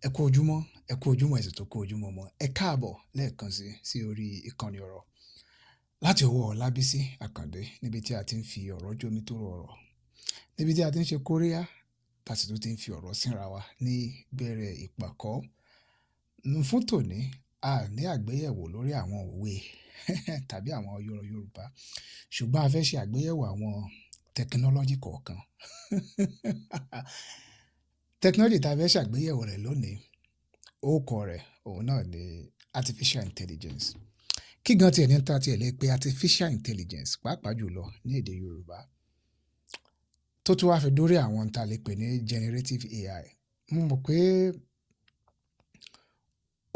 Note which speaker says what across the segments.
Speaker 1: Ẹ kú ojúmọ́, ẹ kú ojúmọ́, ẹ sì tún kú ojúmọ́ mọ́. Ẹ káàbọ̀ lẹ́ẹ̀kan sí sí orí ìkànnì ọ̀rọ̀ láti ọwọ́ Ọlábísí Àkàndé, níbi tí a ti ń fi ọ̀rọ̀ jómi tó rọrọ̀, níbi tí a ti ń ṣe kóríyá, tá sì tún ti ń fi ọ̀rọ̀ sínra wa ní gbẹ̀rẹ̀ ìpàkọ́. Fún tòní, a ní àgbéyẹ̀wò lórí àwọn òwe tàbí àwọn ọ̀rọ̀ Yorùbá, ṣùgbọ́n a fẹ́ ṣe àgbéyẹ̀wò àwọn tẹkinọ́lọ́jì kọ̀ọ̀kan. Tẹkinọ́lọ́jì tá a fẹ́ ṣàgbéyẹ̀wò rẹ̀ lónìí, orúkọ rẹ̀ òun náà ni artificial intelligence. Kí gan tiẹ̀ ní ta tiẹ̀ lè pe artificial intelligence, pàápàá jùlọ ní èdè Yorùbá, tó tún wá fi dórí àwọn tá a lè pè ní generative AI? Mo mọ̀ pé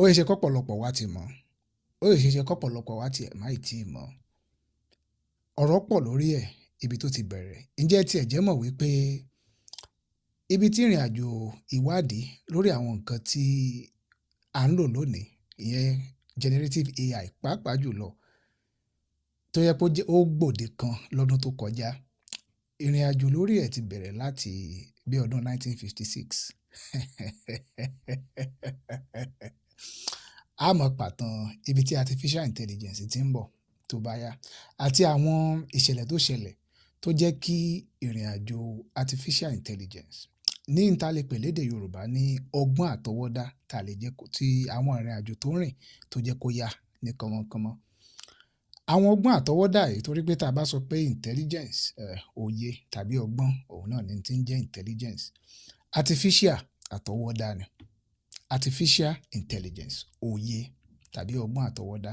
Speaker 1: ó ṣe é ṣe kọ́pọ̀lọpọ̀ wa ti mọ̀, ó sì ṣe é ṣe kọ́pọ̀lọpọ̀ wa tiẹ̀ má ì tíì mọ̀. Ọ̀rọ̀ pọ̀ lórí ẹ̀, ibi tó ti bẹ̀rẹ̀. Ǹjẹ́ ẹ tiẹ̀ jẹ́ mọ̀ wípé ibi tí ìrìnàjò ìwádìí lórí àwọn nǹkan tí à ń lò lónìí, ìyẹn generative AI pàápàá jùlọ, tó yẹ kó jẹ́ ó gbòde kan lọ́dún tó kọjá, ìrìnàjò lórí ẹ̀ ti bẹ̀rẹ̀ láti bí ọdún 1956. A mọ̀ pàtàn ibi tí artificial intelligence ti ń bọ̀ tó bá yá, àti àwọn ìṣẹ̀lẹ̀ tó ṣẹlẹ̀ tó jẹ́ kí ìrìnàjò artificial intelligence ní n ta lè pè lédè Yorùbá ní ọgbọ́n àtọwọ́dá tá lè jẹ́ kó tí àwọn ìrìnàjò tó rìn tó jẹ́ kó yá ní kánmọ́kánmọ́. Àwọn ọgbọ́n àtọwọ́dá yìí, torí pé tá a bá sọ pé intelligence, òye tàbí ọgbọ́n, òun náà ni tí ń jẹ́ intelligence. Artificial, àtọwọ́dá ni. Artificial intelligence, òye tàbí ọgbọ́n àtọwọ́dá.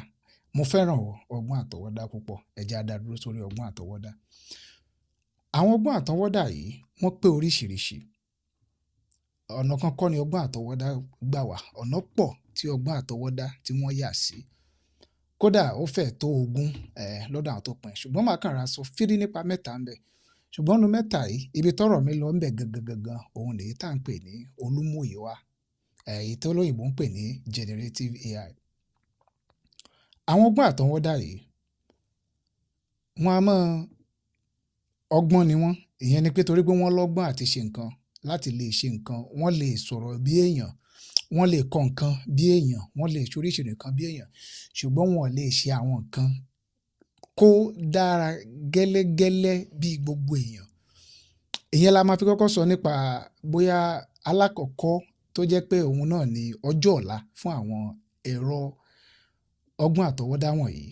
Speaker 1: Mo fẹ́ràn ọgbọ́n àtọwọ́dá púpọ̀. Ẹ jẹ́ á dá dúró sórí ọgbọ́n àtọwọ́dá. Àwọn ọgbọ́n àtọwọ́dá yìí wọ́n pé oríṣiríṣi. Ọ̀nà kan kọ́ ni ọgbọ́n àtọwọ́dá gbà wá. Ọ̀nà pọ̀ tí ọgbọ́n àtọwọ́dá tí wọ́n yà sí. Kódà ó fẹ́ tó 20 lọ́dọ̀ àwọn tó pín. Ṣùgbọ́n màá kàn ra sọ fírí nípa mẹ́ta ń bẹ. Ṣùgbọ́n nínú mẹ́ta yìí, ibi tọ́rọ̀ mi lọ ń bẹ gangan gangan, òun lèyí tá à ń pè ní olúmúyìwá, èyí tó lóyìnbó ń pè ní generative AI. Àwọn ọgbọ́n àtọwọ́dá yìí, wọ́n á mọ́ ọgbọ́n ni wọ́n. Ìyẹn ni pé torí pé wọ́n lọ́gbọ́n àti ṣe nǹkan, láti lè ṣe nǹkan, wọ́n lè sọ̀rọ̀ bí èèyàn, wọ́n lè kọ nǹkan bí èèyàn, wọ́n lè ṣe oríṣiríṣi nǹkan bí èèyàn, ṣùgbọ́n wọn ò lè ṣe àwọn nǹkan kó dára gẹ́lẹ́gẹ́lẹ́ bí gbogbo èèyàn. Ìyẹn la máa fi kọ́kọ́ sọ nípa bóyá alákọ̀ọ́kọ́ tó jẹ́ pé òun náà ni ọjọ́ ọ̀la fún àwọn ẹ̀rọ ọgbọ́n àtọwọ́dá wọ̀nyí.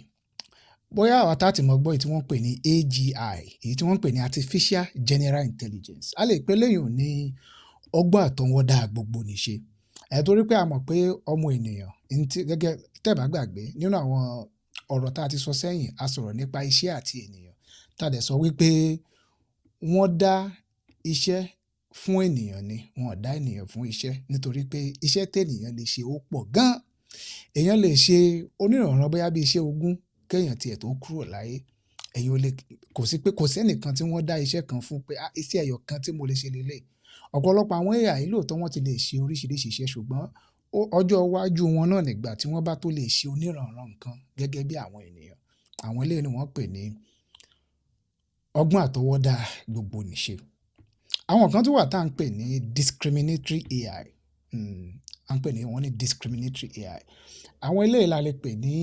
Speaker 1: Bóyá àwa tá ti mọ̀ gbọ́ èyí tí wọ́n ń pè ní AGI, èyí tí wọ́n ń pè ní Artificial General Intelligence. A lè pè léyìn ò ní ọgbọ́n àtọwọ́dá gbogbo nìṣe. Torí pé a mọ̀ pé ọmọ ènìyàn, ntí gẹ́gẹ́ tẹ́ bá gbàgbé nínú àwọn ọ̀rọ̀ tá a ti sọ sẹ́yìn, a sọ̀rọ̀ nípa iṣẹ́ àti ènìyàn. Tá dẹ̀ sọ wípé wọ́n dá iṣẹ́ fún ènìyàn ni, wọn ò dá ènìyàn fún iṣẹ́, nítorí pé iṣẹ́ tí ènìyàn lè ṣe ó pọ̀ gan. Èèyàn lè ṣe onírànran bóyá bí iṣẹ́ ogún kéèyàn tiẹ̀ tó kúrò láyé. Èèyàn ò lè, kò sí pé kò sí ẹnìkan tí wọ́n dá iṣẹ́ kan fún pé iṣẹ́ ẹyọ kan tí mo lè ṣe lélẹ̀. Ọ̀pọ̀lọpọ̀ àwọn AI lóòótọ́ wọ́n ti lè ṣe oríṣiríṣi iṣẹ́, ṣùgbọ́n ọjọ́ iwájú wọn náà nígbà tí wọ́n bá tó lè ṣe onírànran nǹkan gẹ́gẹ́ bí àwọn ènìyàn. Àwọn eléyìí ni wọ́n ń pè ní ọgbọ́n àtọwọ́dá gbogbo nìṣe. Àwọn kan tún wà tá à ń pè ní discriminatory AI. À ń pè ní wọ́n ní discriminatory AI. Àwọn eléyìí la lè pè ní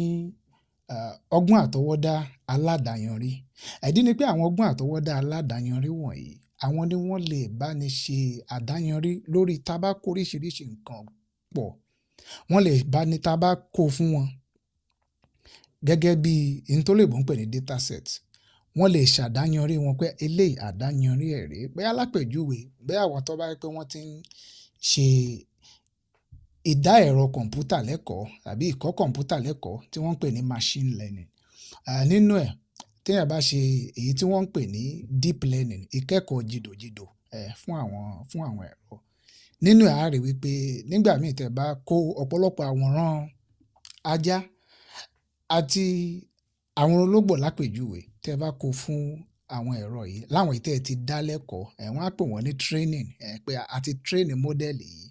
Speaker 1: ọgbọ́n àtọwọ́dá aládàyanrí. Ìdí ni pé àwọn ọgbọ́n àtọwọ́dá aládàyanrí wọ̀nyí, àwọn ni wọ́n lè bá ní ṣe àdáyanrí lórí tá bá kó oríṣiríṣi nǹkan pọ̀. Wọ́n lè bá ní tá bá kó fún wọn gẹ́gẹ́ bí n tó lóyìnbó ń pè ní data set. Wọ́n lè ṣàdáyanrí wọn pé eléyìí àdáyanrí ẹ̀ rèé. Bóyá lápèjúwe, bóyá àwọn tó bá jẹ́ pé wọ́n ti ń ṣe ìdá ẹ̀rọ kọ̀m̀pútà lẹ́kọ̀ọ́ tàbí ìkọ́ kọ̀m̀pútà lẹ́kọ̀ọ́ tí wọ́n ń pè ní machine learning. Nínú ẹ̀, tí èèyàn bá ṣe èyí tí wọ́n ń pè ní deep learning, ìkẹ́kọ̀ọ́ jìdòjìdò fún àwọn ẹ̀rọ. Nínú ẹ̀, a rí wípé nígbà mìí tí ẹ bá kó ọ̀pọ̀lọpọ̀ àwòrán ajá àti àwọn ológbò lápèjúwe, tí ẹ bá kó fún àwọn ẹ̀rọ yìí, láwọn èyí tí ẹ ti dá lẹ́kọ̀ọ́, wọ́n á pè wọ́n ní training, pé a ti train model yìí.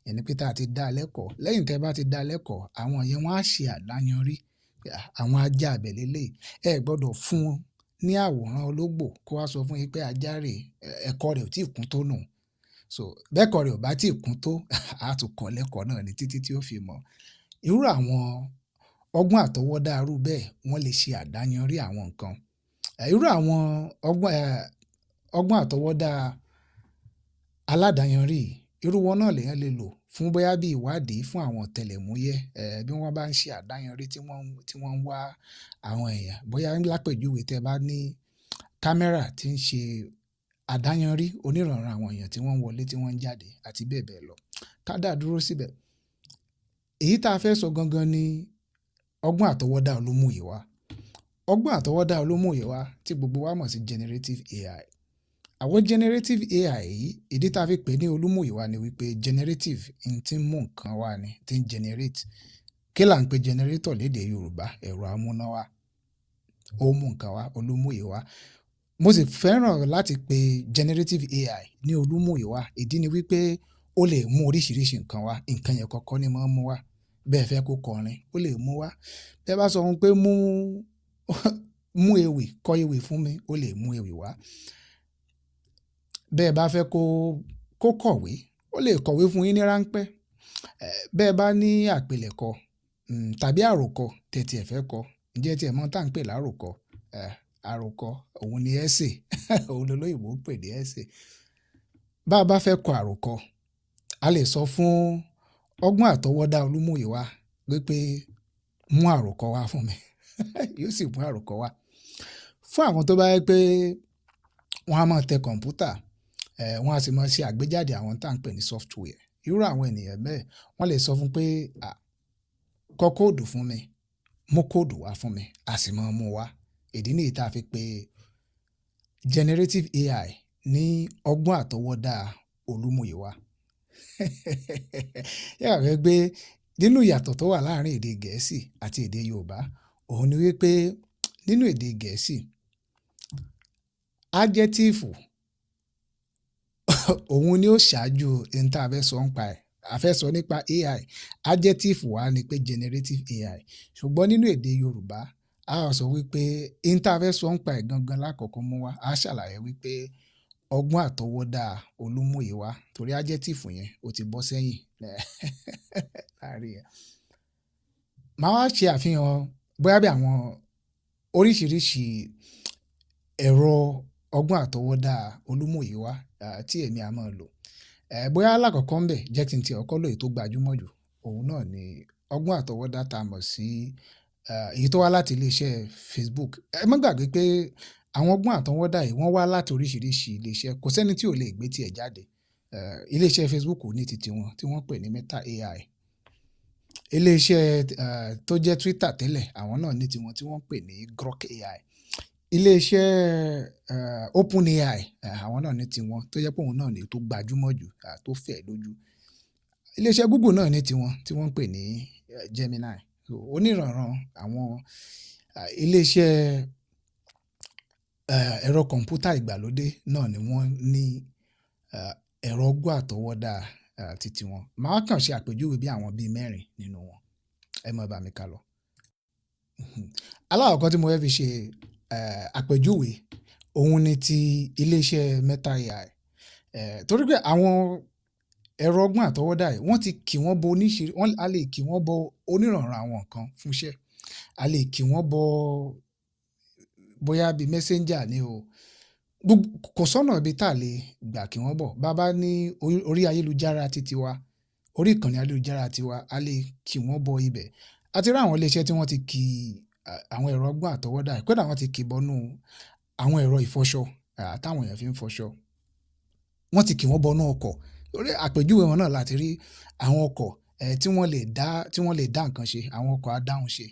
Speaker 1: Ìyẹn ni pé tá a ti dá lẹ́kọ̀ọ́. Lẹ́yìn tí ẹ bá ti dá lẹ́kọ̀ọ́, àwọn yẹn wọ́n á ṣe àdáyanrí pé àwọn ajá ibẹ̀ lélẹ̀. Ẹ gbọdọ̀ fún wọn ní àwòrán ológbò kó wá sọ fún yín pé ajá rè, ẹ̀kọ́ rẹ̀ ò tí ì kún tó nù. So bẹ́ẹ̀kọ́ rẹ̀ ò bá tí ì kún tó, a tún kọ́ lẹ́kọ̀ọ́ náà ní títí tí ó fi mọ̀. Irú àwọn ọgbọ́n àtọwọ́dá irú bẹ́ẹ̀, wọ́n lè ṣe àdáyanrí àwọn nǹkan. Irú àwọn ọgbọ́n àtọwọ́dá aládàyanrí yìí, irú wọn náà lèèyàn lè lò fún bóyá bí ìwádìí fún àwọn ọ̀tẹlẹ̀múyẹ́, bí wọ́n bá ń ṣe àdáyanrí tí wọ́n ń wá àwọn èèyàn. Bóyá lápèjúwe, tẹ́ bá ní kámẹ́rà tí ń ṣe àdáyanrí oníranran àwọn èèyàn tí wọ́n ń wọlé, tí wọ́n ń jáde àti bẹ́ẹ̀ bẹ́ẹ̀ lọ. Ká dá dúró síbẹ̀. Èyí tá a fẹ́ sọ gangan ni ọgbọ́n àtọwọ́dá Olúmúyìwá. Ọgbọ́n àtọwọ́dá Olúmúyìwá tí gbogbo wa mọ̀ sí generative AI. Àwọn generative AI yìí, ìdí tá a fi pè ní Olúmúyìwá ni wípé generative, n tí ń mú nǹkan wá ni, tí ń generate. Kí là ń pè generator lédè Yorùbá? Ẹ̀rọ amúnáwá. Ó mú nǹkan wá, Olúmúyìwá. Mo sì fẹ́ràn láti pe generative AI ní Olúmúyìwá. Ìdí ni wípé ó lè mú oríṣiríṣi nǹkan wá. Nǹkan yẹn kọ́kọ́ ni máa ń mú wá. Bẹ́ẹ̀ fẹ́ kó kọrin, ó lè mú wá. Tẹ́ bá sọ fún pé mú ewì, kọ ewì fún mi, ó lè mú ewì wá. Bẹ́ẹ̀ bá fẹ́ kó kọ̀wé, ó lè kọ̀wé fún yín ní ráńpẹ́. Bẹ́ẹ̀ bá ní àpilẹ̀kọ tàbí àròkọ tẹ tí ẹ fẹ́ kọ, ǹjẹ́ tí ẹ mọ̀ tá ń pè láròkọ? Àròkọ, òun ni essay, òun lolóyìnbó ń pè ní essay. Bá bá fẹ́ kọ àròkọ, a lè sọ fún ọgbọ́n àtọwọ́dá Olúmúyìwá wípé mú àròkọ wá fún mi. Yóò sì mú àròkọ wá. Fún àwọn tó bá jẹ́ pé wọ́n á máa tẹ kọ̀ǹpútà, wọ́n á sì máa ṣe àgbéjáde àwọn tá ń pè ní software. Irú àwọn ènìyàn bẹ́ẹ̀, wọ́n lè sọ fún pé, "À, kọ code fún mi, mú code wá fún mi," a sì máa mú wá. Ìdí nìyí tá a fi pè generative AI ní ọgbọ́n àtọwọ́dá Olúmúyìwá. Ṣé ẹ gbàgbé pé nínú ìyàtọ̀ tó wà láàárín èdè Gẹ̀ẹ́sì àti èdè Yorùbá, òun ni wípé nínú èdè Gẹ̀ẹ́sì, adjective òun ni ó ṣáájú ohun tí a fẹ́ sọ nípa ẹ̀. A fẹ́ sọ nípa AI, adjective wá ní pé generative AI. Ṣùgbọ́n nínú èdè Yorùbá, a ó sọ wípé ohun tí a fẹ́ sọ nípa ẹ̀ gangan lákọ̀ọ́kọ́ mú wá. A ṣàlàyé wípé ọgbọ́n àtọwọ́dá Olúmúyìwá, torí adjective yẹn ó ti bọ́ sẹ́yìn láàárín ẹ̀. Màá wá ṣe àfihàn bóyá bí àwọn oríṣiríṣi ẹ̀rọ ọgbọ́n àtọwọ́dá Olúmúyìwá tí èmi a máa lò. Bóyá alákọ̀ọ́kọ́ ńbẹ̀, jẹ́ kí n tí kọ́kọ́ lò èyí tó gbajúmọ̀ jù, òun náà ni ọgbọ́n àtọwọ́dá tá a mọ̀ sí èyí tó wá láti ilé iṣẹ́ Facebook. Ẹ má gbàgbé pé àwọn ọgbọ́n àtọwọ́dá yìí, wọ́n wá láti oríṣiríṣi ilé iṣẹ́. Kò sí ẹni tí ò lè gbé tí ẹ̀ jáde. Ilé iṣẹ́ Facebook ní titi wọn tí wọ́n pè ní Meta AI. Ilé iṣẹ́ tó jẹ́ Twitter tẹ́lẹ̀, àwọn náà ní tiwọn tí wọ́n pè ní Grok AI. Ilé iṣẹ́ OpenAI, àwọn náà ní tiwọn tó jẹ́ pé òun náà ni tó gbajúmọ̀ jù, tó fẹ̀ lójú. Ilé iṣẹ́ Google náà ní tiwọn tí wọ́n ń pè ní Gemini. So oníranran àwọn ilé iṣẹ́ ẹ̀rọ kọ̀m̀pútà ìgbàlódé náà ni wọ́n ní ẹ̀rọ ọgbọ́n àtọwọ́dá titi wọn. Màá kàn ṣe àpèjúwe bí àwọn bí mẹ́rin nínú wọn. Ẹ má bá mi ká lọ. Alákọ̀ọ́kọ́ tí mo fẹ́ fi ṣe àpèjúwe, òun ni ti ilé iṣẹ́ Meta AI. Torí pé àwọn ẹ̀rọ ọgbọ́n àtọwọ́dá yìí, wọ́n ti kì wọ́n bọ oníṣìírí, a lè kì wọ́n bọ oníranran àwọn nǹkan fún iṣẹ́. A lè kì wọ́n bọ bóyá bí messenger ni o. Kò sọ́nà ibi tá lè gbà kí wọ́n bọ̀. Bá bá ní orí ayélujára titi wa, orí ìkànnì ayélujára tiwa, a lè kì wọ́n bọ ibẹ̀. A ti rí àwọn ilé iṣẹ́ tí wọ́n ti kì àwọn ẹ̀rọ ọgbọ́n àtọwọ́dá yìí, kódà wọ́n ti kì bọ́nú àwọn ẹ̀rọ ìfọṣọ táwọn èèyàn fi ń fọṣọ. Wọ́n ti kì wọ́n bọ́nú ọkọ̀. Torí àpèjúwe wọn náà láti rí àwọn ọkọ̀ tí wọ́n lè dá nǹkan ṣe, àwọn ọkọ̀ adáhunṣe.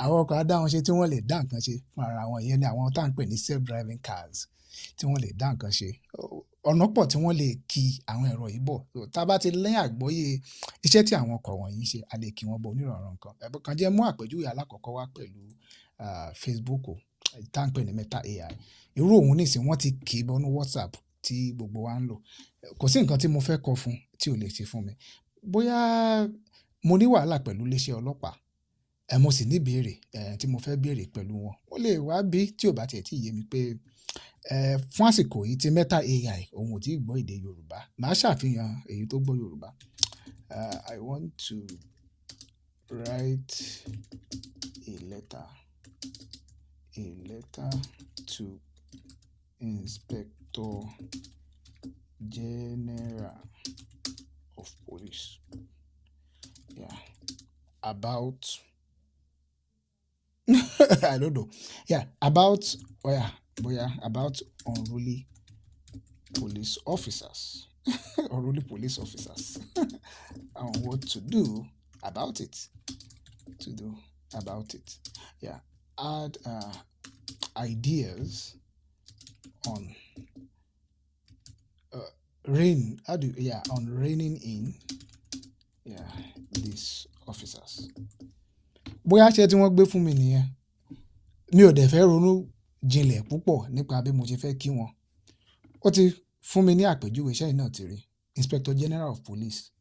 Speaker 1: Àwọn ọkọ̀ adáhunṣe tí wọ́n lè dá nǹkan ṣe fún ara wọn. Ìyẹn ni àwọn tá ń pè ní self driving cars tí wọ́n lè dá nǹkan ṣe. Ọ̀nà pọ̀ tí wọ́n lè kì àwọn ẹ̀rọ yìí bọ̀. Tá bá ti ní àgbọ́yé iṣẹ́ tí àwọn ọkọ̀ wọ̀nyí ń ṣe, a lè kì wọ́n bọ oníranran nǹkan. Kàn jẹ́ mú àpèjúwe alákọ̀ọ́kọ́ wá pẹ̀lú Facebook tá ń pè ní Meta AI. Irú òun nísìnyí, wọ́n ti kì í bọ́nú WhatsApp tí gbogbo wa ń lò. Kò sí nǹkan tí mo fẹ́ kọ fún tí ò lè ṣe fún mi. Bóyá mo ní wàhálà pẹ̀lú ilé iṣẹ́ ọlọ́pàá, mo sì ní ìbéèrè tí mo fẹ́ béèrè pẹ̀lú wọn. Ó lè wá bí tí ò bá tiẹ̀ tí yé mi pé Fún àsìkò yìí tí Meta AI, òun ò tí ì gbọ́ èdè Yorùbá. Màá ṣàfihàn èyí tó gbọ́ Yorùbá. I want to write a letter to Inspector General of Police. Yeah, about, I don't know. Yeah, about, oh yeah, bóyá about unruly police officers. Unruly police officers. And what to do about it. To do about it. Yeah, add ideas on rein, how do, yeah, on reining in, yeah, these officers. Bóyá iṣẹ́ tí wọ́n gbé fún mi nìyẹn. Mi ò dẹ̀ fẹ́ ronú jinlẹ̀ púpọ̀ nípa bí mo ṣe fẹ́ kí wọn. Ó ti fún mi ní àpèjúwe iṣẹ́ yìí náà ti rí. Inspector General of Police.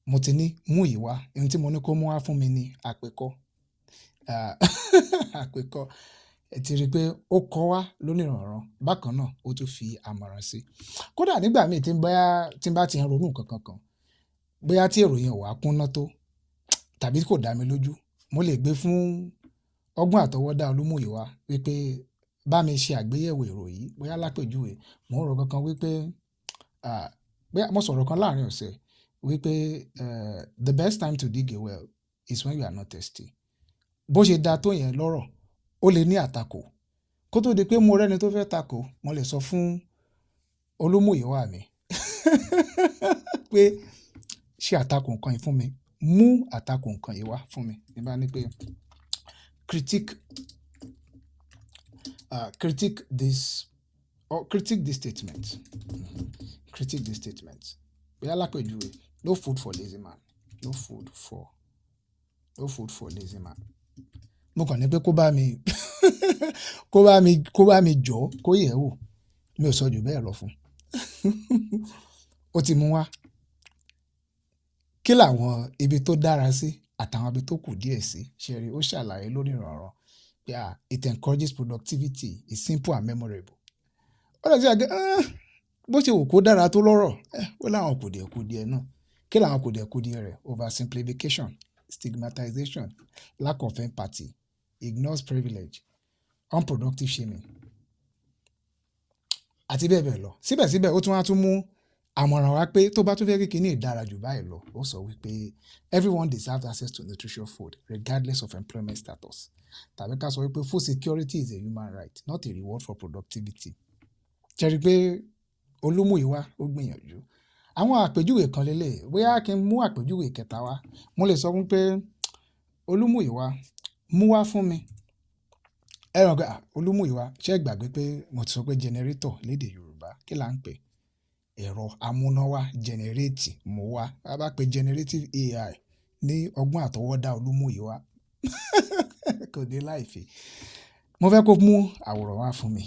Speaker 1: Mo ti ní mú yìí wá. Ohun tí mo ní kó mú wá fún mi ní àpèkọ́. Àpèkọ́. Ẹ ti rí pé ó kọ wá lóníranran. Bákan náà, ó tún fi àmọ̀ràn sí. Kódà nígbà mí tí n bá ti ń ronú nǹkan kan kan, bóyá tí èrò yẹn ò wá kúnná tó tàbí kò dá mi lójú, mo lè gbé fún ọgbọ́n àtọwọ́dá Olúmúyìwá wípé bá mi ṣe àgbéyẹ̀wò èrò yìí. Bóyá lápèjúwe, mò ń ro nǹkan kan wípé, bóyá mo sọ̀rọ̀ kan láàrín ọ̀sẹ̀ wípé the best time to dig a well is when you are not thirsty. Bó ṣe da tó yẹn lọ́rọ̀, ó lè ní àtakò. Kó tó di pé mo rẹ́ni tó fẹ́ takò, mo lè sọ fún Olúmúyìwá mi pé ṣe àtakò nǹkan yìí fún mi, mú àtakò nǹkan yìí wá fún mi. Ní bá ní pé critique this or critique this statement. Critique this statement. Bóyá lápèjúwe, no food for lazy man, no food for lazy man. Mo kàn ní pé kó bá mi jọ̀, kó yẹ̀ ẹ́ wò. Mi ò sọ jù bẹ́ẹ̀ lọ fún un. Ó ti mú wá. Kí làwọn ibi tó dára sí àtàwọn ibi tó kù díẹ̀ sí? Ṣé ẹ rí, ó ṣàlàyé lóníranran pé ah, it encourages productivity, it's simple and memorable. Ó dẹ̀ sí àgẹ́, bó ṣe wù kó dára tó lọ́rọ̀, ó láwọn kùdìẹ̀kudiẹ náà. Kí làwọn kùdìẹ̀kudiẹ rẹ̀? Oversimplification, stigmatization, lack of empathy, ignores privilege, unproductive shaming àti bẹ́ẹ̀ bẹ́ẹ̀ lọ. Síbẹ̀síbẹ̀, ó tún wá tún mú àmọ̀ràn wá pé tó bá tún fẹ́ kí kíní dára jù báyìí lọ, ó sọ wípé everyone deserves access to nutritious food regardless of employment status. Tàbí ká sọ wípé food security is a human right, not a reward for productivity. Ṣé ẹ rí pé Olúmúyìwá ó gbìyànjú. Àwọn àpèjúwe kan lélẹ̀, bóyá kí n mú àpèjúwe kẹta wá. Mo lè sọ fún pé Olúmúyìwá mú wá fún mi. Ẹ rò pé Olúmúyìwá, ṣé ẹ gbàgbé pé mo ti sọ pé generator lédè Yorùbá kí là ń pè? Ẹ̀rọ amúnáwá, generate, mú wá. A bá pe generative AI ní ọgbọ́n àtọwọ́dá Olúmúyìwá, kò ní láìfi. Mo fẹ́ kó mú àwòrán wá fún mi.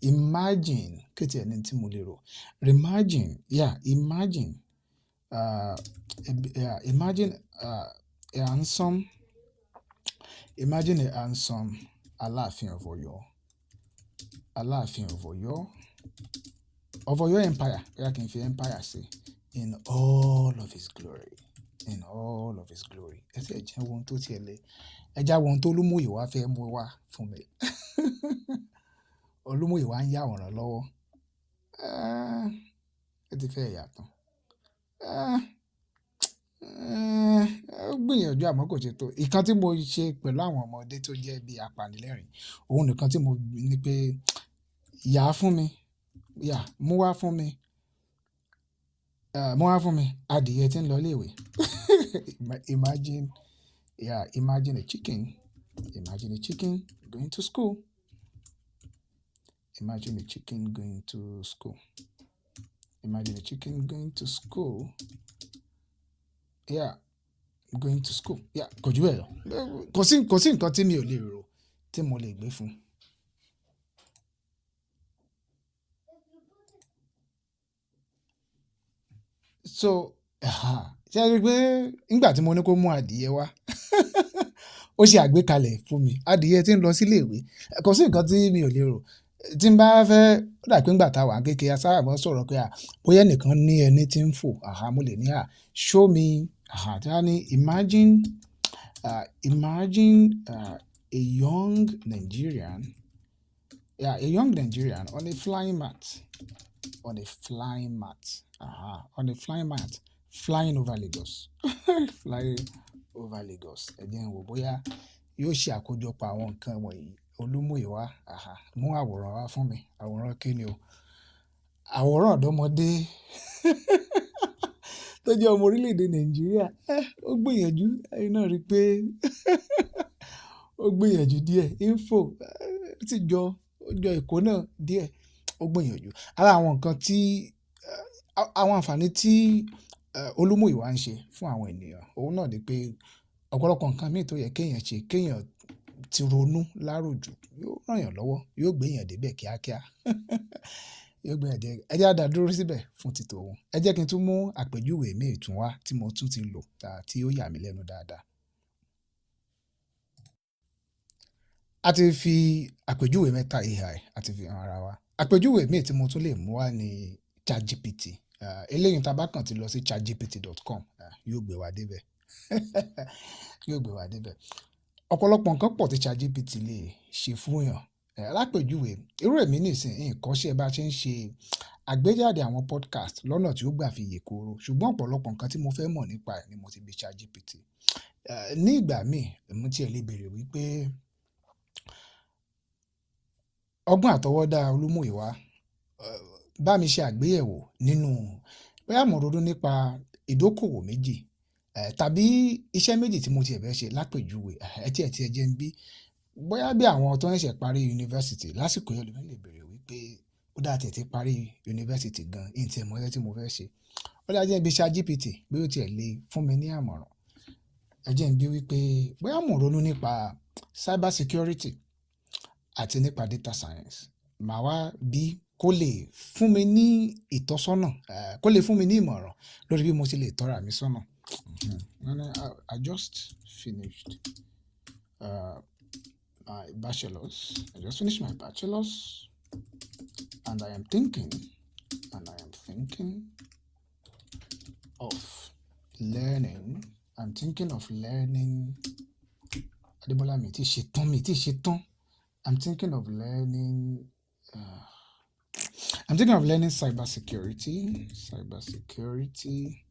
Speaker 1: Imagine, kí tí ẹni tí mo lè rò. Imagine, yeah, imagine, yeah, imagine a handsome, imagine a handsome Aláàfin of Ọ̀yọ́, Aláàfin of Ọ̀yọ́ Empire, bóyá kí n fi empire sí, in all of his glory, in all of his glory. Ẹ tí ẹ jẹ́ ohun tó ti ẹ lè, ẹ já wo ohun tó Olúmúyìwá fẹ́ mú wá fún mi. Olúmúyìwá ń yà àwòrán lọ́wọ́. Ó ti fẹ́ yàtọ̀. Ó gbìyànjú àmọ́ kò ṣe tó. Ìkan tí mo ṣe pẹ̀lú àwọn ọmọdé tó jẹ́ bí apanilẹ́rìn, òun nìkan tí mo ní pé yà á fún mi, yà, mú wá fún mi, mú wá fún mi adìyẹ tí ń lọ ilé ìwé. Imagine, yeah, imagine a chicken, imagine a chicken going to school. Imagine a chicken going to school. Imagine a chicken going to school. Yeah, going to school. Yeah, kò jù bẹ́ẹ̀ lọ. Kò sí nǹkan tí mi ò lè rò tí mo lè gbé fún. So, ṣé ẹ rí pé nígbà tí mo ní kó mú adìyẹ wá, ó ṣe àgbékalẹ̀ fún mi. Adìyẹ tí ń lọ sí ilé ìwé. Kò sí nǹkan tí mi ò lè rò. Tí n bá fẹ́, ó dà pé nígbà tá a wà kékeré, a sábà máa ń sọ̀rọ̀ pé à, bóyá ẹnìkan ní ẹni tí ń fò, àhá, mo lè ní à, show me, àhá, tí wọ́n á ní imagine a young Nigerian, yeah, a young Nigerian on a flying mat, on a flying mat, aha, on a flying mat, flying over Lagos, flying over Lagos. Ẹ jẹ́ n wò bóyá yóò ṣe àkójọpọ̀ àwọn nǹkan wọ̀nyí. Olúmúyìwá, àhá, mú àwòrán wá fún mi. Àwòrán kí ni o? Àwòrán ọ̀dọ́mọdé tó jẹ́ ọmọ orílẹ̀-èdè Nàìjíríà. Eh, ó gbìyànjú, ẹ̀yin náà rí pé ó gbìyànjú díẹ̀. Info, ó sì jọ, ó jọ Èkó náà díẹ̀. Ó gbìyànjú. Ara àwọn nǹkan tí, àwọn àǹfààní tí Olúmúyìwá ń ṣe fún àwọn ènìyàn, òun náà ni pé ọ̀pọ̀lọpọ̀ nǹkan mìí tó yẹ kí èèyàn ṣe, kí èèyàn ti ronú láròjù, yóò rán èèyàn lọ́wọ́, yóò gbé èèyàn dé ibẹ̀ kíákíá. Yóò gbé èèyàn dé. Ẹ jẹ́ á dá dúró síbẹ̀ fún ti tòun. Ẹ jẹ́ kí n tún mú àpèjúwe mìí tún wá tí mo tún ti lò tí ó yà mí lẹ́nu dáadáa. A ti fi àpèjúwe Meta AI, a ti fi hàn ara wa. Àpèjúwe mìí tí mo tún lè mú wá ní ChatGPT. Eléyìí tí a bá kàn ti lọ sí chatgpt.com, yóò gbé wa dé ibẹ̀. Yóò gbé wa dé ibẹ̀. Ọ̀pọ̀lọpọ̀ nǹkan pọ̀ tí ChatGPT lè ṣe fún èèyàn. Lápèjúwe, irú èmi nísìnyí, kọ́ṣẹ́ bá ṣe ń ṣe àgbéjáde àwọn podcast lọ́nà tí ó gbà fi yè kooro. Ṣùgbọ́n ọ̀pọ̀lọpọ̀ nǹkan tí mo fẹ́ mọ̀ nípa ẹ̀ ni mo ti bi ChatGPT. Ní ìgbà míì, èmi tí ẹ lè béèrè wípé ọgbọ́n àtọwọ́dá Olúmúyìwá, bá mi ṣe àgbéyẹ̀wò nínú bóyá mo ronú nípa ìdókòwò méjì, tàbí iṣẹ́ méjì tí mo ti fẹ́ ṣe lápèjúwe. Ẹ tí ẹ ti ẹ jẹ́ ń bí. Bóyá bí àwọn tó ń ṣẹ̀ṣẹ̀ parí yunifásítì lásìkò yẹn, ẹlòmíì lè béèrè wípé ó dá tí ẹ ti parí yunifásítì gan, n tí ẹ mọ iṣẹ́ tí mo fẹ́ ṣe. Ó dá jẹ́ ń bi ChatGPT bí ó ti ẹ lè fún mi ní àmọ̀ràn. Ẹ jẹ́ ń bí wípé bóyá mo ronú nípa cyber security àti nípa data science. Màá wá bí kó lè fún mi ní ìtọ́sọ́nà, kó lè fún mi ní ìmọ̀ràn lórí bí mo ṣe lè tọ́ra mi sọ́nà. I just finished my bachelor's. I just finished my bachelor's and I am thinking of learning. I'm thinking of learning. Adébọ́lá mi tí ṣe tán, mi tí ṣe tán. I'm thinking of learning. I'm thinking of learning cyber security. Cyber security.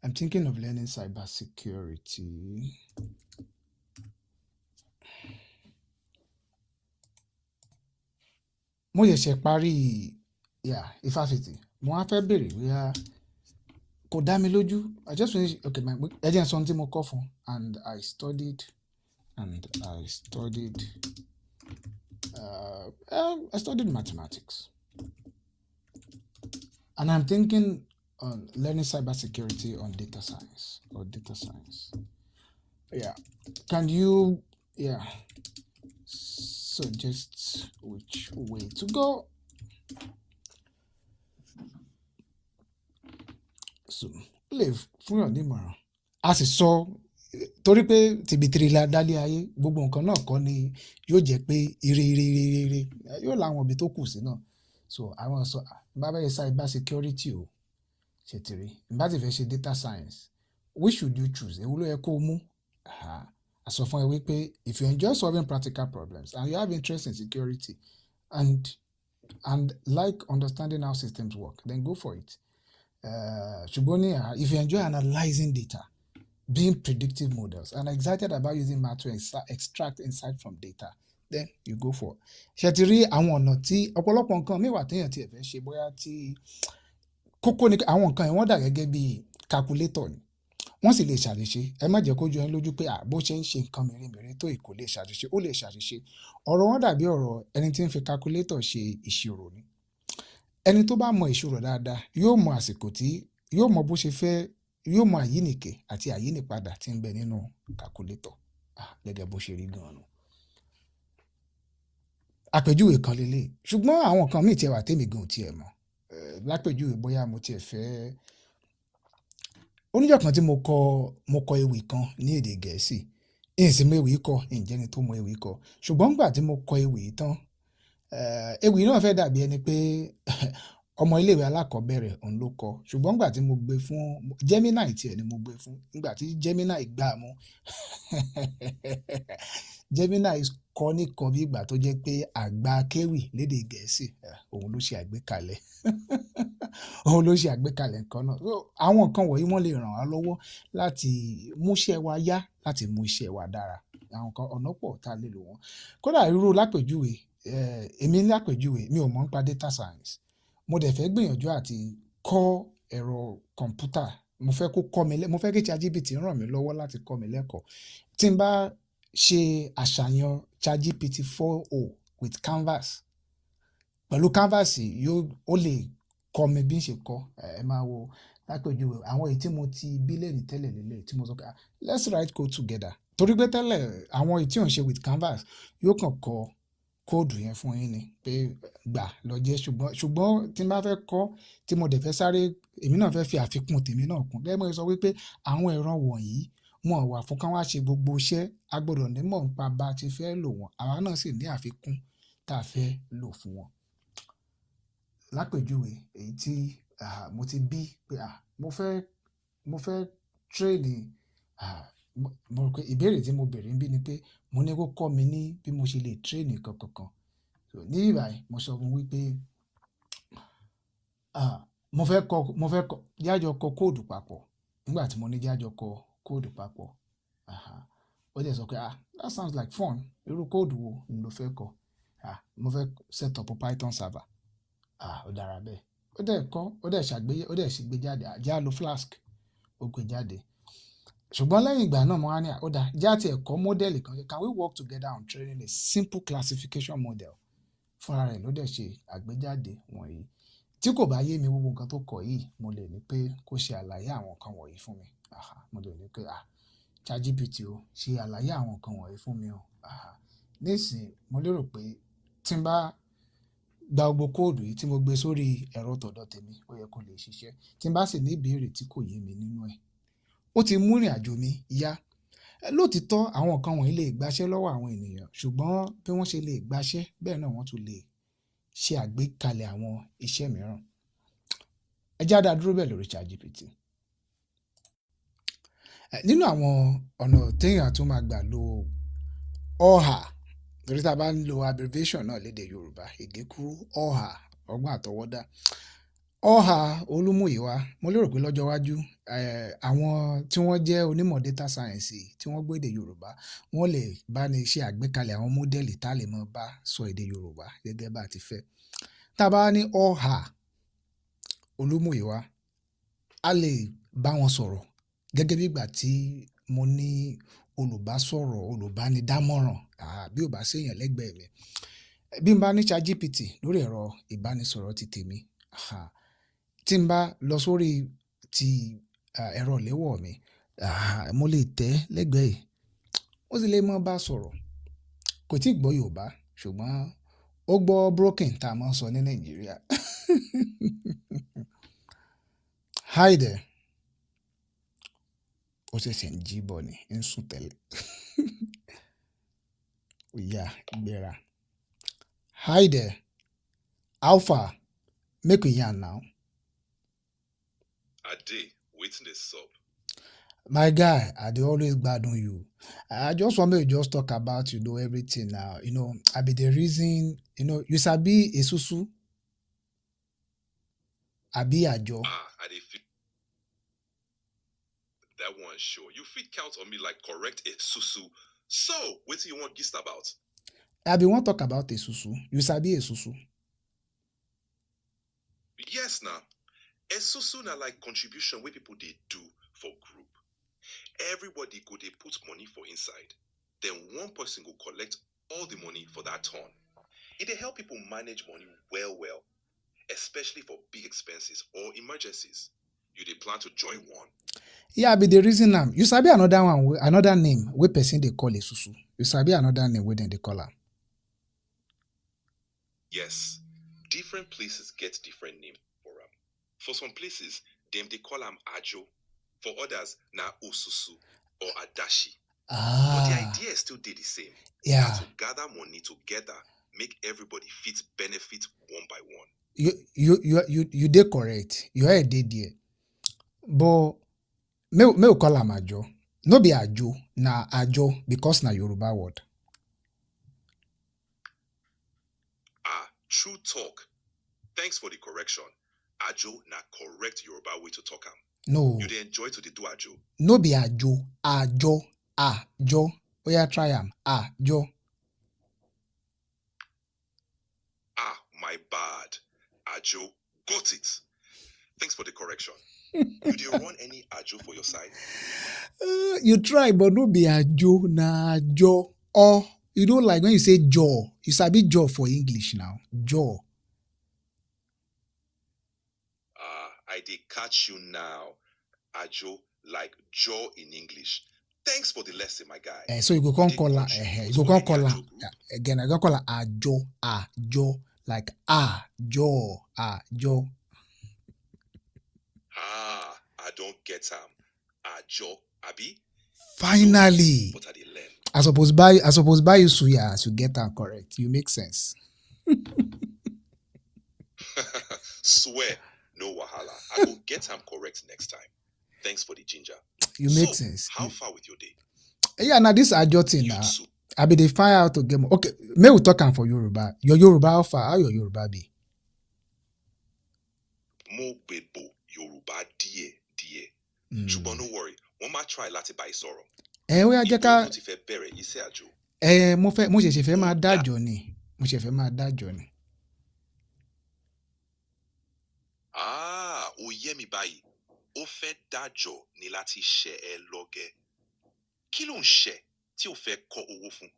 Speaker 1: I'm thinking of learning cyber security. Mo ṣẹ̀ṣẹ̀ parí, yeah, ifásitì. Mo wá fẹ́ bèèrè bóyá kò dá mi lójú. I just finished, okay, my, ẹ jẹ́ n sọ ohun tí mo kọ́ fún. And I studied mathematics. And I'm thinking on learning cyber security on data science or data science. Yeah. Can you, yeah, suggest which way to go? So, ó lè fún èèyàn ní ìmọ̀ràn. A sì sọ, torí pé tìbìtìrì la dá lé ayé, gbogbo nǹkan náà kọ́ ni yóò jẹ́ pé ire, ire, ire, ire, ire. Yóò láwọn ibi tó kù sí náà. So, àwọn sọ, bá fẹ́ ṣe cyber security o, ṣe ti rí. Bá ti fẹ́ ṣe data science, which should you choose? Èwo ló yẹ kó mú? Aha. A sọ fún ẹ wípé if you enjoy solving practical problems and you have interest in security and like understanding how systems work, then go for it. Ṣùgbọ́n ní, if you enjoy analyzing data, being predictive models, and excited about using math to extract insight from data, then you go for it. Ṣé ti rí àwọn ọ̀nà tí ọ̀pọ̀lọpọ̀ nǹkan mìíràn wà tí èèyàn tí ẹ fẹ́ ṣe bóyá tí kókó ni àwọn nǹkan yẹn wọ́n dà gẹ́gẹ́ bí calculator ni. Wọ́n sì lè ṣàṣìṣe. Ẹ má jẹ́ kó jọ yín lójú pé à bó ṣe ń ṣe nǹkan mèremère tó yìí kò lè ṣàṣìṣe, ó lè ṣàṣìṣe. Ọ̀rọ̀ wọn dàbí ọ̀rọ̀ ẹni tí ń fi calculator ṣe ìṣirò ni. Ẹni tó bá mọ ìṣirò dáadáa yóò mọ àsìkò tí yóò mọ bó ṣe fẹ́, yóò mọ àyínìke àti àyínìpadà tí ń bẹ nínú calculator. Ah, gẹ́gẹ́ bó ṣe rí gan-an. Àpèjúwe kan lé lé. Ṣùgbọ́n àwọn nǹkan mìí tí ẹ wà tí èmi gan ò tí ẹ mọ̀. Lápèjúwe bóyá mo tí ẹ fẹ́. Ó ní ọjọ́ kan tí mo kọ ewì kan ní èdè Gẹ̀ẹ́sì. N sì mọ ewì kọ, n jẹ́ ẹni tó mọ ewì kọ. Ṣùgbọ́n nígbà tí mo kọ ewì yìí tán, Ewì náà fẹ́ dàbí ẹni pé ọmọ iléèwé alákọ̀ọ́bẹ̀rẹ̀ òun ló kọ. Ṣùgbọ́n nígbà tí mo gbé fún Gemini tiẹ̀ ni mo gbé fún. Nígbà tí Gemini gbá a mú, Gemini kọ ní kọ bí ìgbà tó jẹ́ pé àgbà akéwì lédè Gẹ̀ẹ́sì, òun ló ṣe àgbékalẹ̀. Òun ló ṣe àgbékalẹ̀ nǹkan náà. So àwọn nǹkan wọ̀nyí wọ́n lè ràn wá lọ́wọ́ láti mú iṣẹ́ wa yá, láti mú iṣẹ́ wa dára. Àwọn nǹkan ọ̀nà pọ̀ tá lè lò wọ́n. Kódà irú lápèjúwe, èmi ní àpèjúwe, mi ò mọ̀ nípa data science. Mo dẹ̀ fẹ́ gbìyànjú àti kọ́ ẹ̀rọ kọ̀m̀pútà. Mo fẹ́ kó kọ́ mi lẹ́, mo fẹ́ kí ChatGPT ràn mí lọ́wọ́ láti kọ́ mi lẹ́kọ̀ọ́. Tí n bá ṣe àṣàyàn ChatGPT 4o with Canvas, pẹ̀lú Canvas yóò, ó lè kọ́ mi bí ń ṣe kọ́. Ẹ máa wo lápèjúwe àwọn èyí tí mo ti bí léèrè tẹ́lẹ̀ lélẹ̀ tí mo sọ pé, "Ah, let's write code together." Torí pé tẹ́lẹ̀ àwọn èyí tí ò ń ṣe with Canvas yóò kàn kọ code yẹn fún yín ni pé gbà lọ jẹ́. Ṣùgbọ́n tí n bá fẹ́ kọ́, tí mo dẹ̀ fẹ́ sáré, èmi náà fẹ́ fi àfikún tèmi náà kún. Gẹ́gẹ́ bí mo ṣe sọ wípé àwọn ẹ̀rọ wọ̀nyí wọn wà fún ká wá ṣe gbogbo iṣẹ́. A gbọdọ̀ ní mọ̀ nípa bá ti fẹ́ lò wọ́n. Àwa náà sì ní àfikún tá a fẹ́ lò fún wọn. Lápèjúwe èyí tí mo ti bí pé mo fẹ́ train, mo rò pé ìbéèrè tí mo béèrè níbí ni pé mo ní kó kọ́ mi ní bí mo ṣe lè train nǹkan kankan. So ní bíbáyìí mo sọ fún wípé mo fẹ́ kọ́, jẹ́ á jọ kọ code papọ̀. Nígbà tí mo ní jẹ́ á jọ kọ code papọ̀, ó dẹ̀ sọ pé, "Ah, that sounds like fun. Irú code wo ni lo fẹ́ kọ?" "Ah, mo fẹ́ set up Python server." Ah, ó dára bẹ́ẹ̀. Ó dẹ̀ kọ́, ó dẹ̀ ṣàgbéyé, ó dẹ̀ sì gbé jáde. Jẹ́ á lo Flask, ó gbé jáde. Ṣùgbọ́n lẹ́yìn ìgbà náà mo wá ní, ó dáa, jẹ́ á tiẹ̀ kọ́ model kan. Can we work together on training a simple classification model? Fúnra rẹ̀ ló dẹ̀ ṣe àgbéjáde wọ̀nyí. Tí kò bá yé mi gbogbo nǹkan tó kọ yìí, mo lè ní pé kó ṣe àlàyé àwọn nǹkan wọ̀nyí fún mi. Mo lè ní pé, "Ah, ChatGPT o, ṣe àlàyé àwọn nǹkan wọ̀nyí fún mi o." Nísìnyí mo lérò pé tí n bá gba gbogbo code yìí tí mo gbé sórí ẹ̀rọ tọ̀dọ̀ tèmi, ó yẹ kó lè ṣiṣẹ́. Tí n bá sì ní ìbéèrè tí kò yé mi nínú ẹ̀, ó ti mú ìrìnàjò mi yá. Lóòtítọ́ àwọn nǹkan wọ̀nyí lè gbaṣẹ́ lọ́wọ́ àwọn ènìyàn, ṣùgbọ́n bí wọ́n ṣe lè gbaṣẹ́, bẹ́ẹ̀ náà wọ́n tún lè ṣe àgbékalẹ̀ àwọn iṣẹ́ mìíràn. Ẹ jẹ́ á dá dúró bẹ́ẹ̀ lórí ChatGPT. Nínú àwọn ọ̀nà téèyàn tún máa gbà lo ọ̀hà, torí tí a bá ń lo abbreviation náà lédè Yorùbá, ìgékúrú ọ̀hà, ọgbọ́n àtọwọ́dá. Ọ̀hà Olúmúyìwá, mo lérò pé lọ́jọ́ iwájú, àwọn tí wọ́n jẹ́ onímọ̀ data science tí wọ́n gbọ́ èdè Yorùbá, wọ́n lè bá ní ṣe àgbékalẹ̀ àwọn model tá lè máa bá sọ èdè Yorùbá gẹ́gẹ́ bá ti fẹ́. Tá a bá ní ọ̀hà Olúmúyìwá, a lè bá wọn sọ̀rọ̀ gẹ́gẹ́ bí ìgbà tí mo ní olùbásọ̀rọ̀, olùbánidámọ̀ràn, bí ó bá sí èèyàn lẹ́gbẹ̀ẹ́ mi. Bí n bá ní ChatGPT lórí ẹ̀rọ ìbánisọ̀rọ̀ ti tèmi, tí n bá lọ sórí ti ẹ̀rọ ìléwọ́ mi, mo lè tẹ̀ lẹ́gbẹ̀ẹ́ yìí, ó sì lè máa bá sọ̀rọ̀. Kò tíì gbọ́ Yorùbá, ṣùgbọ́n ó gbọ́ broken tá a máa ń sọ ní Nàìjíríà. Hi there. Ó ṣẹ̀ṣẹ̀ ń jí bọ̀ ni, ń sùn tẹ́lẹ̀. Ó yá, gbéra. Hi there. How far? Make we yarn now.
Speaker 2: I dey, wetin dey sup?
Speaker 1: My guy, I dey always gbadun you. I just want make we just talk about everything now. I be the reason, you sabi esusu àbí àjọ.
Speaker 2: Ah, I dey feel that one sure. You fit count on me like correct esusu. So, wetin you want gist about?
Speaker 1: I be wan talk about esusu. You sabi esusu?
Speaker 2: Yes na. Esusu na like contribution wey people dey do for group. Everybody go dey put money for inside. Then one person go collect all the money for that turn. E dey help people manage money well well, especially for big expenses or emergencies. You dey plan to join one?
Speaker 1: Yeah, I be the reason am. You sabi another one, another name wey person dey call esusu? You sabi another name wey dem dey call am?
Speaker 2: Yes, different places get different names for am. For some places, dem dey call am ajo. For others, na osusu or adashi. But the idea still dey the same. Na to gather money together. make everybody fit benefit one by one.
Speaker 1: You dey correct. Your head dey there. But make we call am ajo. No be ajo, na ajo because na Yoruba word.
Speaker 2: Ah, true talk. Thanks for the correction. Ajo na correct Yoruba way to talk am.
Speaker 1: No,
Speaker 2: You dey enjoy to dey do ajo?
Speaker 1: no be ajo, ajo, ajo. Oya try am, ajo.
Speaker 2: Ah, my bad. Ajo, got it. Thanks for the correction. You dey run any ajo for your side?
Speaker 1: You try but no be ajo, na ajo. Or you don't like when you say jaw. You sabi jaw for English now. Jaw.
Speaker 2: Ah, I dey catch you now. Ajo, like jaw in English. Thanks for the lesson, my guy.
Speaker 1: So you go
Speaker 2: You
Speaker 1: come
Speaker 2: dey
Speaker 1: call her, you
Speaker 2: contribute
Speaker 1: go
Speaker 2: for
Speaker 1: come
Speaker 2: any
Speaker 1: call her
Speaker 2: ajo group?
Speaker 1: again. I go call her ajo, ajo, like ajo, ajo.
Speaker 2: Ah, I don get am. Ajo, abi? E no easy,
Speaker 1: Finally,
Speaker 2: but I dey learn.
Speaker 1: I suppose buy you suya as you get am correct. You make sense.
Speaker 2: Swear, no wahala. I go get am correct next time. Thanks for the ginger.
Speaker 1: You make
Speaker 2: So,
Speaker 1: sense.
Speaker 2: how far with your day?
Speaker 1: Yeah, now this ajo thing
Speaker 2: You
Speaker 1: now.
Speaker 2: too.
Speaker 1: I be dey find out to get more. Okay, may we talk am for Yoruba. Your Yoruba how far? How your Yoruba be?
Speaker 2: Mo gbèbò Yorùbá díẹ̀ díẹ̀. Ṣùgbọ́n no worry, wọ́n máa try láti bá ẹ sọ̀rọ̀.
Speaker 1: Ẹ ó yá jẹ́
Speaker 2: Ibo
Speaker 1: ká
Speaker 2: ló ti fẹ́ bẹ̀rẹ̀ iṣẹ́ àjò?
Speaker 1: ẹ mo fẹ́ mo ṣẹ̀ṣẹ̀ fẹ́
Speaker 2: Ó
Speaker 1: máa
Speaker 2: dà.
Speaker 1: dájọ́ ni. Mo ṣẹ̀ṣẹ̀ fẹ́ máa dájọ́ ni.
Speaker 2: Ah, ó yé mi báyìí. Ó fẹ́ dájọ́ ni láti ṣe ẹ lọ́gẹ. Kí ló ń ṣe tí o fẹ́ kọ owó fún?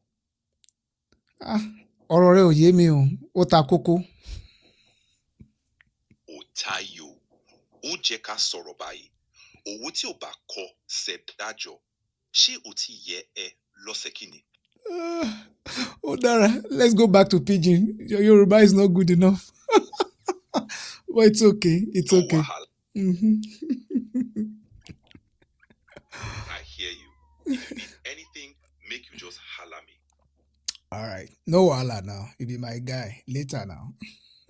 Speaker 1: Ah, ọ̀rọ̀ rẹ ò yé mi o. Ó ta kókó.
Speaker 2: Ó tayò. Ó jẹ́ ká sọ̀rọ̀ báyìí. Owó tí ò bá kọ ṣe dájọ́. Ṣé o ti yẹ ẹ lọ́sẹ̀ kìíní?
Speaker 1: Ah, ó dára. Let's go back to pidgin. Your Yoruba is not good enough. But it's okay. It's
Speaker 2: No
Speaker 1: okay.
Speaker 2: wahala. I hear you. If you need anything, make you just holla me.
Speaker 1: All right. No wahala now. You be my guy. Later now.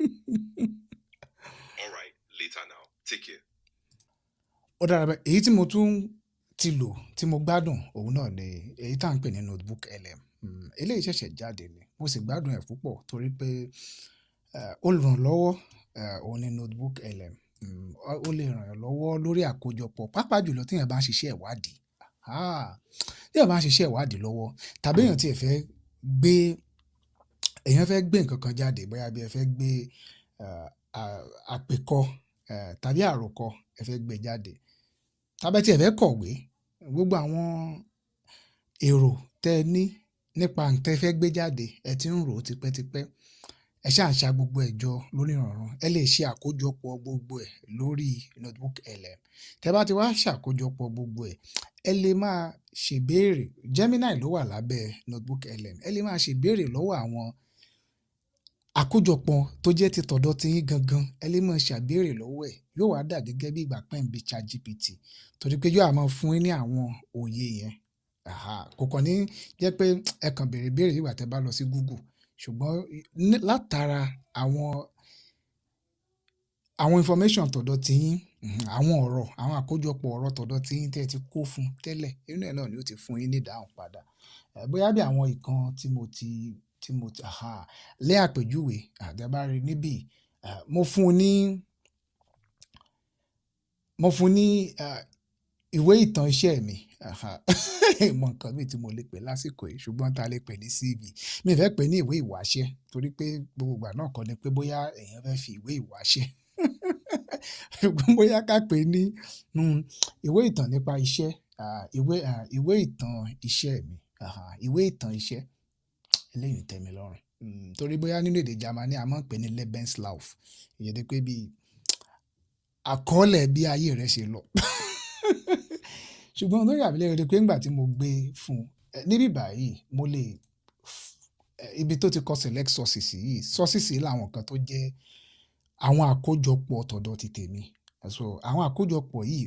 Speaker 2: All right, later now. Take care.
Speaker 1: Ó dára bẹ́ẹ̀. Èyí tí mo tún ti lò tí mo gbádùn òun náà ni èyí tá à ń pè ní Notebook LM. Eléyìí ṣẹ̀ṣẹ̀ jáde ni. Mo sì gbádùn ẹ̀ púpọ̀ torí pé olùrànlọ́wọ́ òun ni Notebook LM. Ó lè ràn yàn lọ́wọ́ lórí àkójọpọ̀, pàápàá jùlọ tí èèyàn bá ń ṣiṣẹ́ ìwádìí. Ah, tí èèyàn bá ń ṣiṣẹ́ ìwádìí lọ́wọ́ tàbí èèyàn tí ẹ fẹ́ gbé, èèyàn fẹ́ gbé nǹkan kan jáde, bóyá bí ẹ fẹ́ gbé àpèkọ tàbí àròkọ ẹ fẹ́ gbé jáde tàbí tí ẹ fẹ́ kọ̀wé, gbogbo àwọn èrò tẹ ní nípa ǹ tẹ fẹ́ gbé jáde, ẹ ti ń rò ó tipẹ́tipẹ́, ẹ ṣáà ń ṣa gbogbo ẹ̀ jọ lórí ìrọ̀rùn. Ẹ lè ṣe àkójọpọ̀ gbogbo ẹ̀ lórí Notebook LM. Tẹ bá ti wá ṣàkójọpọ̀ gbogbo ẹ̀, ẹ lè máa ṣèbéèrè. Gemini ló wà lábẹ́ Notebook LM. Ẹ lè máa ṣèbéèrè lọ́wọ́ àwọn àkójọpọ̀ tó jẹ́ ti tọ̀dọ̀ tiyín gangan. Ẹ lè máa ṣàbéèrè lọ́wọ́ ẹ̀. Yóò wá dà gẹ́gẹ́ bí ìgbà pẹ́ ń bi ChatGPT torí pé yóò á máa fún yín ní àwọn òye yẹn. Àhá, kò kàn ní jẹ́ pé ẹ kàn béèrè béèrè ìgbà tẹ bá lọ sí Google, ṣùgbọ́n látara àwọn information tọ̀dọ̀ tiyín, àwọn ọ̀rọ̀, àwọn àkójọpọ̀ ọ̀rọ̀ tọ̀dọ̀ tiyín tí ẹ ti kó fún tẹ́lẹ̀, inú ẹ̀ náà ni ó ti fún yín ní ìdáhùn padà. Bóyá bí àwọn ìkan tí mo ti àhá lé àpèjúwe, tẹ bá rí níbí, mo fún ní ìwé ìtàn iṣẹ́ mi. Àhá, mọ nǹkan mi tí mo lè pè lásìkò yìí ṣùgbọ́n ta lè pè ní CV. Mi ò fẹ́ pè ní ìwé ìwáṣẹ̀ torí pé gbogbo ìgbà náà kọ́ ni pé bóyá èèyàn fẹ́ fi ìwé ìwáṣẹ̀. Ṣùgbọ́n bóyá ká pè ní ìwé ìtàn nípa iṣẹ́, ìwé ìtàn iṣẹ́ mi. Àhá, ìwé ìtàn iṣẹ́. Eléyìí tẹ́ mi lọ́rùn. Torí bóyá nínú èdè Jamaní a máa ń pè ní Lebenslauf. Ìyẹn ni pé bí àkọọ́lẹ̀ bí ayé rẹ ṣe lọ. Ṣùgbọ́n ohun tó yà mí lẹ́nu ni pé nígbà tí mo gbé fún un, níbí báyìí mo lè ibi tó ti kọ select sources yìí, sources yìí làwọn nǹkan tó jẹ́ àwọn àkójọpọ̀ tọ̀dọ̀ ti tèmi. So àwọn àkójọpọ̀ yìí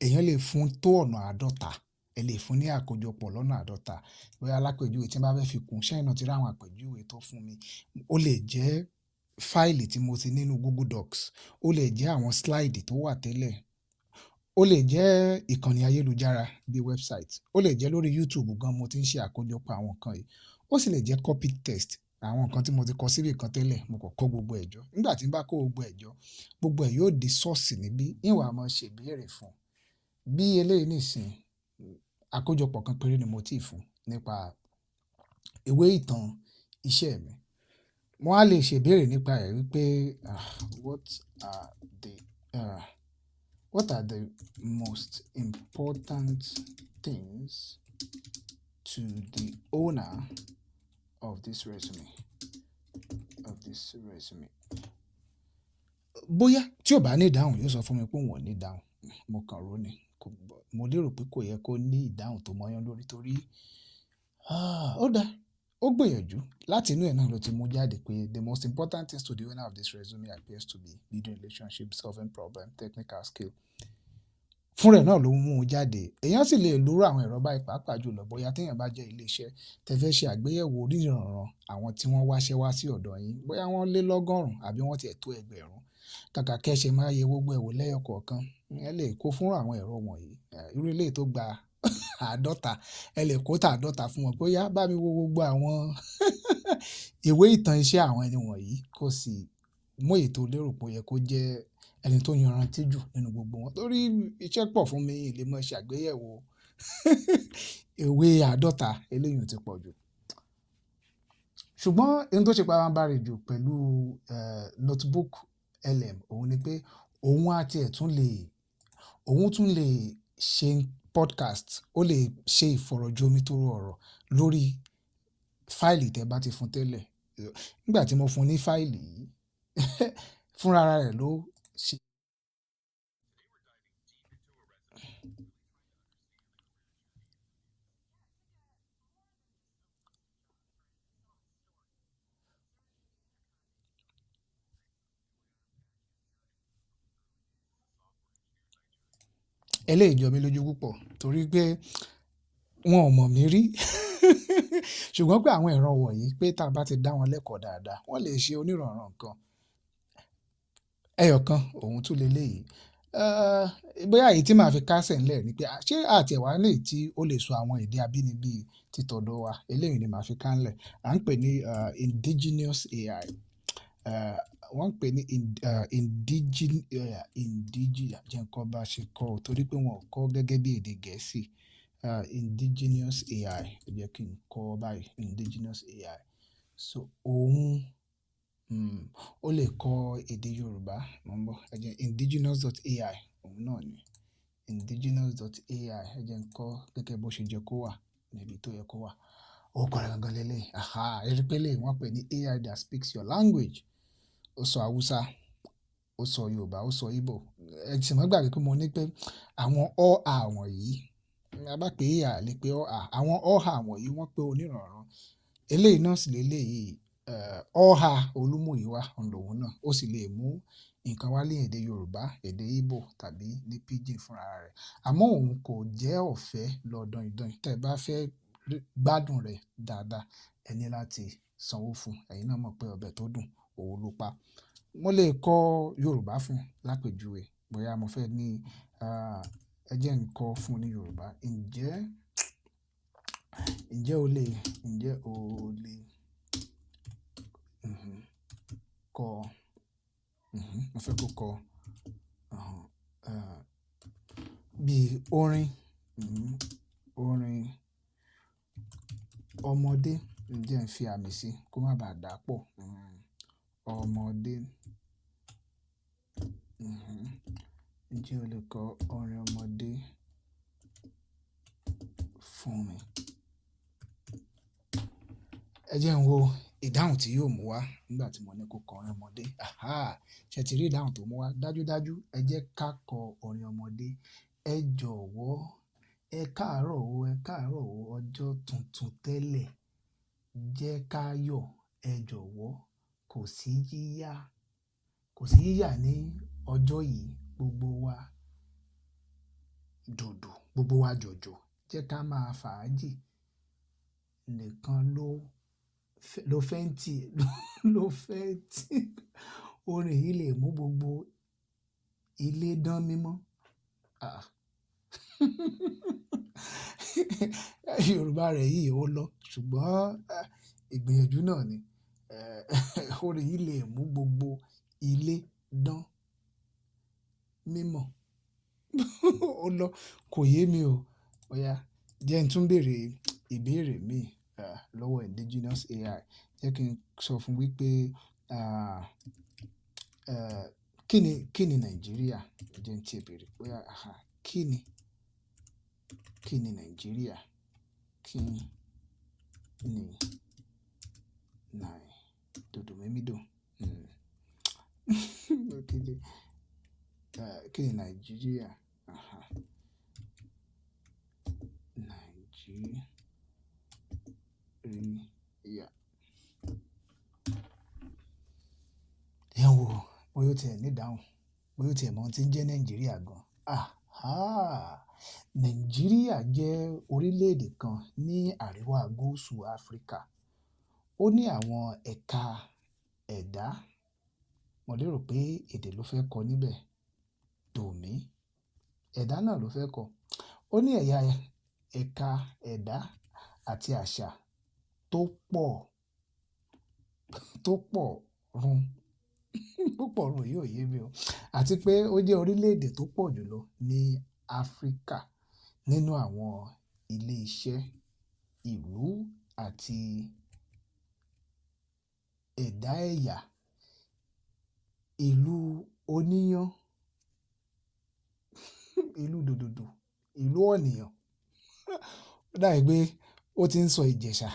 Speaker 1: èèyàn lè fún tó ọ̀nà 50. Ẹ lè fún ní àkójọpọ̀ lọ́nà 50. Bóyá lápèjúwe tí n bá fẹ́ fi kún, ṣé ẹ̀yin náà ti rí àwọn àpèjúwe tó fún mi. Ó lè jẹ́ fáìlì tí mo ti ní nínú Google Docs, ó lè jẹ́ àwọn slide tó wà tẹ́lẹ̀, ó lè jẹ́ ìkànnì ayélujára bí website, ó lè jẹ́ lórí YouTube gan mo ti ń ṣe àkójọpọ̀ àwọn nǹkan yìí. Ó sì lè jẹ́ copy text, àwọn nǹkan tí mo ti kọ síbí kan tẹ́lẹ̀, mo kàn kó gbogbo ẹ̀ jọ. Nígbà tí n bá kó gbogbo ẹ̀ jọ, gbogbo ẹ̀ yóò di source níbí, ń wá máa ṣe ìbéèrè fún. Bí eléyìí nísìnyí, àkójọpọ̀ kan péré ni mo tíì fún nípa ìwé ìtàn iṣẹ́ mi. Mo wá lè ṣe ìbéèrè nípa ẹ̀ wípé, what are the most important things to the owner of this resume? Of this resume. Bóyá tí ò bá ní ìdáhùn, yóò sọ fún mi pé òun ò ní ìdáhùn. Mo kàn rò ó ni. Mo lérò pé kò yẹ kó ní ìdáhùn tó mọ́yán lórí torí, ó dáa. Ó gbìyànjú láti inú ẹ̀ náà ló ti mú jáde pé the most important things to the owner of this resume appears to be building relationship, solving problem, technical skill. Fún rẹ̀ náà ló mú un jáde. Èèyàn sì lè lo irú àwọn ẹ̀rọ báyìí, pàápàá jùlọ bóyá tí èèyàn bá jẹ́ ilé iṣẹ́ tẹ fẹ́ ṣe àgbéyẹ̀wò oníranran àwọn tí wọ́n wáṣẹ́ wá sí ọ̀dọ̀ yín, bóyá wọ́n lé lọ́gọ́rùn àbí wọ́n ti ẹ̀ tó ẹgbẹ̀rún. Kàkà kí ẹ ṣe máa yẹ gbogbo ẹ̀ wò lẹ́yọ kọ̀ọ̀kan, ẹ lè kó fún àwọn ẹ̀rọ wọ̀nyí. Irú eléyìí tó gba 50, ẹ lè kó tàádọ́ta fún wọn pé ó yá, bá mi wo gbogbo àwọn ìwé ìtàn iṣẹ́ àwọn ẹni wọ̀nyí kó sì mú èyí tó lérò pé ó yẹ kó jẹ́ ẹni tó yanrantí jù nínú gbogbo wọn. Torí iṣẹ́ pọ̀ fún mi, n lè máa ṣe àgbéyẹ̀wò ìwé 50, eléyìí ti pọ̀ jù. Ṣùgbọ́n ohun tó ṣe pabanbarì jù pẹ̀lú Notebook LM, òun ni pé òun á tí ẹ̀ tún lè, òun tún lè ṣe podcast, ó lè ṣe ìfọ̀rọ̀jomitoro ọ̀rọ̀ lórí fáìlì tẹ bá ti fún tẹ́lẹ̀. Nígbà tí mo fún ní fáìlì yìí, fúnra ara rẹ̀ ló ṣe. Eléyìí jọ mí lójú púpọ̀ torí pé wọn ò mọ̀ mí rí. Ṣùgbọ́n pé àwọn ẹ̀rọ wọ̀nyí pé tí a bá ti dá wọn lẹ́kọ̀ọ́ dáadáa, wọ́n lè ṣe oníranran nǹkan. Ẹyọ kan, òun tún lè léyìí. Bóyá èyí tí màá fi kásẹ̀ ńlẹ̀ ni pé, ṣé àti ẹ̀wá lè tí ó lè sọ àwọn èdè abínibí tí tọ̀dọ̀ wa. Eléyìí ni màá fi ká ńlẹ̀. À ń pè ní indigenous AI. Wọ́n ń pè ní jẹ́ n kọ́ bá ṣe kọ́ ọ torí pé wọn ò kọ́ gẹ́gẹ́ bí èdè Gẹ̀ẹ́sì. Indigenous AI. Ẹ jẹ́ kí n kọ́ báyìí. Indigenous AI. So òun, ó lè kọ́ èdè Yorùbá. Mo ń bọ̀. Ẹ jẹ́ indigenous.ai. Òun náà ni indigenous.ai. Ẹ jẹ́ n kọ́ gẹ́gẹ́ bó ṣe jẹ́ kó wà níbi tó yẹ kó wà. Orúkọ rẹ̀ gangan lélẹ̀. Aha, ẹ rí pé eléyìí wọ́n pè ní AI that speaks your language. Ó sọ Hausa, ó sọ Yorùbá, ó sọ Igbo. Ẹ sì má gbàgbé pé mo ní pé àwọn ọ́-à wọ̀nyí, a bá pè AI lè pé ọ́-à. Àwọn ọ́-à wọ̀nyí wọ́n pé oníranran. Eléyìí náà sì léleyìí, ọ́-à Olúmúyìwá òun lòun náà. Ó sì lè mú nǹkan wá ní èdè Yorùbá, èdè Igbo tàbí ní Pidgin fúnra rẹ̀. Àmọ́ òun kò jẹ́ ọ̀fẹ́ lọ dọ̀yìndọ̀yìn. Tẹ bá fẹ́ gbádùn rẹ̀ dáadáa, ẹ ní láti sanwó fún un. Ẹ̀yin náà mọ̀ pé ọbẹ̀ tó dùn, owó ló pa. Mo lè kọ́ Yorùbá fún un lápèjúwe. Bóyá mo fẹ́ ní, ẹ jẹ́ n kọ́ fún un ní Yorùbá. Ǹjẹ́ o lè, kọ, mo fẹ́ kó kọ, bí orin, orin ọmọdé. Ǹjẹ́ n fi àmì sí kó má ba à dà pọ̀. Ọmọdé. Ǹjẹ́ o lè kọ orin ọmọdé fún mi? Ẹ jẹ́ n wo ìdáhùn tí yóò mú wá nígbà tí mo ní kó kọ orin ọmọdé. Aha! Ṣé ẹ ti rí ìdáhùn tó mú wá? Dájúdájú ẹ jẹ́ ká kọ orin ọmọdé. Ẹ jọ̀wọ́, ẹ káàárọ̀ o, ọjọ́ tuntun tẹ́lẹ̀. Jẹ́ ká yọ̀, ẹ jọ̀wọ́, kò sí yíyá, kò sí yíyà ní ọjọ́ yìí. Gbogbo wa dòdò, gbogbo wa jọ̀jọ̀. Jẹ́ Ká Máa Fàájì nìkan ló fẹ́ntì ló fẹ́ntì. Orin yìí lè mú gbogbo ilé dán mímọ́. Ah. Yorùbá rẹ̀ yìí ó lọ, ṣùgbọ́n ìgbìyànjú náà ni. Orin yìí lè mú gbogbo ilé dán mímọ́. Ó lọ, kò yé mi o. Ọ̀yá, jẹ́ n tún bèèrè ìbéèrè mi lọ́wọ́ indigenous AI. Jẹ́ kí n sọ fún wípé, kí ni Nàìjíríà? Jẹ́ n tí ẹ bèèrè. Bóyá, aha, kí ni Nàìjíríà? Kí ni Nàì dòdò mímí dò. Kí ni Nàìjíríà? Aha. Nàìjíríà. Ẹ wo, bóyá ó ti ẹ̀ ní ìdáhùn, bóyá ó ti ẹ̀ mọ̀ ohun tí ń jẹ́ Nàìjíríà gan. Aha! Nàìjíríà jẹ́ orílẹ̀-èdè kan ní àríwá gúúsù Áfríkà. Ó ní àwọn ẹ̀ka ẹ̀dá. Mo lérò pé èdè ló fẹ́ kọ níbẹ̀. Dòmí. Ẹ̀dá náà ló fẹ́ kọ. Ó ní ẹ̀yà ẹ̀ka ẹ̀dá àti àṣà tó pọ̀ run. Púpọ̀ run yìí ò yé mi o. Àti pé ó jẹ́ orílẹ̀-èdè tó pọ̀ jùlọ ní Áfríkà nínú àwọn ilé iṣẹ́, ìlú àti ẹ̀dá ẹ̀yà. Ìlú oníyán, ìlú dòdòdò, ìlú ọ̀nìyàn. Ó dà bí pé ó ti ń sọ Ìjẹ̀ṣà.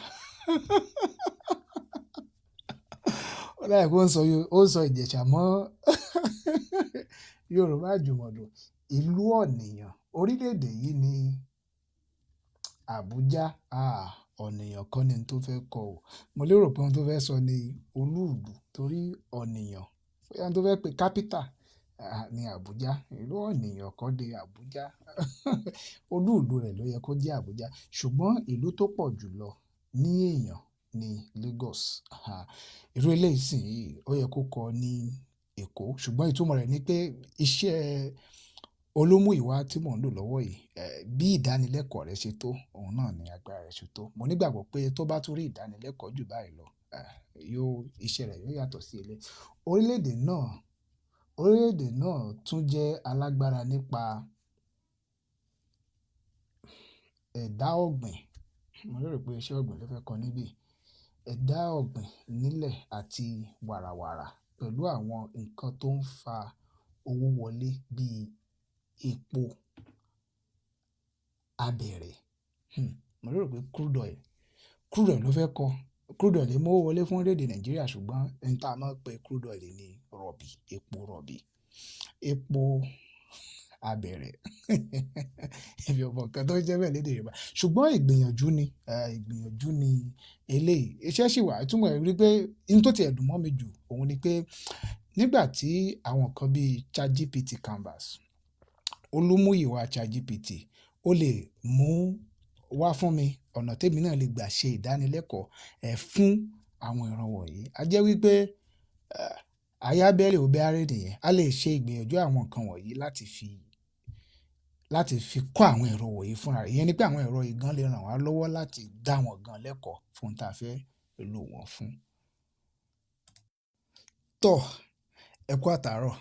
Speaker 1: Ó dà bí pé ó ń sọ Ìjẹ̀ṣà mọ́ Yorùbá àjùmọ̀lò. Ìlú ọ̀nìyàn. Orílẹ̀-èdè yìí ní Abuja. Ah, ọ̀nìyàn kọ́ ni ohun tó fẹ́ kọ o. Mo lérò pé ohun tó fẹ́ sọ ni olúùlú torí ọ̀nìyàn. Bóyá ohun tó fẹ́ pé capital ní Abuja. Ìlú ọ̀nìyàn kọ́ ni Abuja. Olúùlú rẹ̀ ló yẹ kó jẹ́ Abuja. Ṣùgbọ́n ìlú tó pọ̀ jùlọ ní èèyàn ní Lagos. Aha. Irú eléyìí sì yìí ó yẹ kó kọ ní Èkó. Ṣùgbọ́n ìtumọ̀ rẹ̀ ni pé iṣẹ́ Olúmúyìwá tí mò ń lò lọ́wọ́ yìí, bí ìdánilẹ́kọ̀ọ́ rẹ̀ ṣe tó, òun náà ni agbára rẹ̀ ṣe tó. Mo nígbàgbọ́ pé tó bá tún rí ìdánilẹ́kọ̀ọ́ jù báyìí lọ, iṣẹ́ rẹ̀ yóò yàtọ̀ sí eléyìí. Orílẹ̀-èdè náà tún jẹ́ alágbára nípa ẹ̀dá ọ̀gbìn. Mo lérò pé iṣẹ́ ọ̀gbìn ló fẹ́ kọ níbí. Ẹ̀dá ọ̀gbìn nílẹ̀ àti wàràwàrà pẹ̀lú àwọn nǹkan tó ń fa owó wọlé bí epo abẹ̀rẹ̀. Mo lérò pé crude oil, crude oil ló fẹ́ kọ. Crude oil lè mú owó wọlé fún orílẹ̀-èdè Nàìjíríà, ṣùgbọ́n ohun tí a máa ń pè crude oil ní rọ̀bì, epo rọ̀bì, epo abẹ̀rẹ̀. Èmi ò mọ̀ nǹkan tó ń jẹ́ bẹ́ẹ̀ lédè Yorùbá. Ṣùgbọ́n ìgbìyànjú ni eléyìí. Iṣẹ́ sì wà. Ìtumọ̀ rẹ̀ wípé ohun tó ti ẹ̀ dùn mọ́ mi jù, òun ni pé nígbà tí àwọn nǹkan bí ChatGPT Canvas, Olúmúyìwá ChatGPT, ó lè mú wá fún mi ọ̀nà tí èmi náà lè gbà ṣe ìdánilẹ́kọ̀ọ́ fún àwọn ìran wọ̀nyí. A jẹ́ wípé, ayábẹ́lẹ̀ ò bẹ́ àrẹ́ nìyẹn. A lè ṣe ìgbìyànjú àwọn nǹkan wọ̀nyí láti fi kọ́ àwọn ẹ̀rọ wọ̀nyí fúnra rẹ̀. Ìyẹn ni pé àwọn ẹ̀rọ yìí gan lè ràn wá lọ́wọ́ láti dá wọn gan lẹ́kọ̀ọ́ fún ohun tí a fẹ́ lò wọ́n fún. Tọ́, ẹ kú àtàárọ̀.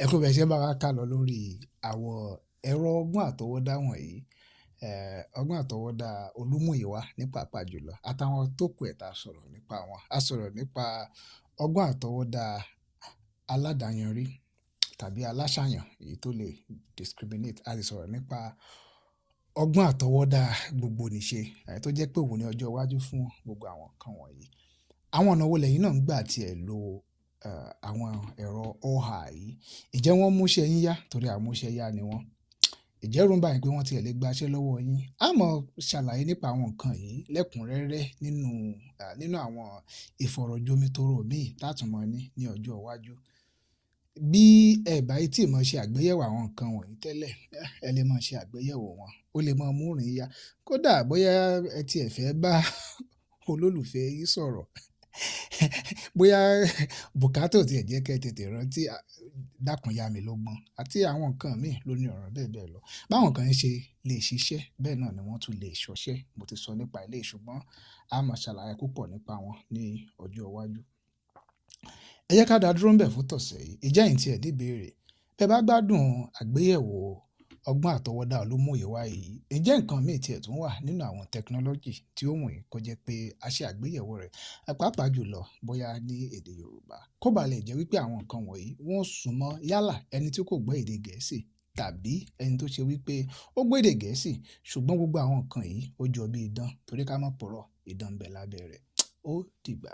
Speaker 1: Ẹ kú bí ẹ ṣe ń bá wa ká lọ lórí àwọn ẹ̀rọ ọgbọ́n àtọwọ́dá wọ̀nyí. Ọgbọ́n àtọwọ́dá Olúmúyìwá ní pàápàá jùlọ àtàwọn tó kù ẹ̀ ta sọ̀rọ̀ nípa wọn. A sọ̀rọ̀ nípa ọgbọ́n àtọwọ́dá aládàyanrí tàbí aláṣàyàn, èyí tó lè discriminate. A sì sọ̀rọ̀ nípa ọgbọ́n àtọwọ́dá gbogbo nìṣe, tó jẹ́ pé òun ní ọjọ́ iwájú fún gbogbo àwọn nǹkan wọ̀nyí. Àwọn ọ̀nà wo lẹ́yìn náà ń gbà tí ẹ lò àwọn ẹ̀rọ AI yìí? Ǹjẹ́ wọ́n mú iṣẹ́ yín yá? Torí àmúṣẹ yá ni wọ́n. Ǹjẹ́ ẹ̀rù ń bà yín pé wọ́n ti ẹ̀ lè gba iṣẹ́ lọ́wọ́ yín? A máa ṣàlàyé nípa àwọn nǹkan yìí lẹ́kùnrẹ́rẹ́ nínú àwọn ìfọ̀rọ̀jomitoro míì tá tún mọ̀ ní ọjọ́ iwájú. Bí ẹ bá tí ì máa ṣe àgbéyẹ̀wò àwọn nǹkan wọ̀nyí tẹ́lẹ̀, ẹ lè máa ṣe àgbéyẹ̀wò wọn. Ó lè máa mú ìrìn yá. Kódà bóyá ẹ tí ẹ fẹ́ bá olólùfẹ́ yín sọ̀rọ̀, bóyá bùkátà ò tí ẹ jẹ́ kí ẹ tètè rántí, dákun yá mi lọ́gbọ́n àti àwọn nǹkan míì lóní ọ̀rọ̀ bẹ́ẹ̀ bẹ́ẹ̀ lọ. Báwọn kan ṣe lè ṣiṣẹ́, bẹ́ẹ̀ náà ni wọ́n tún lè ṣọṣẹ́. Mo ti sọ nípa eléyìí, ṣùgbọ́n a máa ṣàlàyé púpọ̀ nípa wọn ní ọjọ́ iwájú. Ẹ jẹ́ ká dá dúró ńbẹ̀ fún tọ̀sẹ̀ yìí. Ìjẹ́ ẹ̀yin tí ẹ ní ìbéèrè? Bẹ́ bá gbádùn àgbéyẹ̀wò ọgbọ́n àtọwọ́dá Olúmúyìwá yìí, ǹjẹ́ nǹkan míì tí ẹ̀ tún wà nínú àwọn tẹkinọ́lọ́jì tí ó wù yín kó jẹ́ pé a ṣe àgbéyẹ̀wò rẹ̀, pàápàá jùlọ bóyá ní èdè Yorùbá, kó ba lè jẹ́ wípé àwọn nǹkan wọ̀nyí wọ́n súnmọ́ yálà ẹni tí kò gbọ́ èdè Gẹ̀ẹ́sì tàbí ẹni tó ṣe wípé ó gbọ́ èdè Gẹ̀ẹ́sì, ṣùgbọ́n gbogbo àwọn nǹkan yìí ó jọ bí idán, torí ká má purọ́, idán ń bẹ lábẹ́ rẹ̀. Ó dìgbà.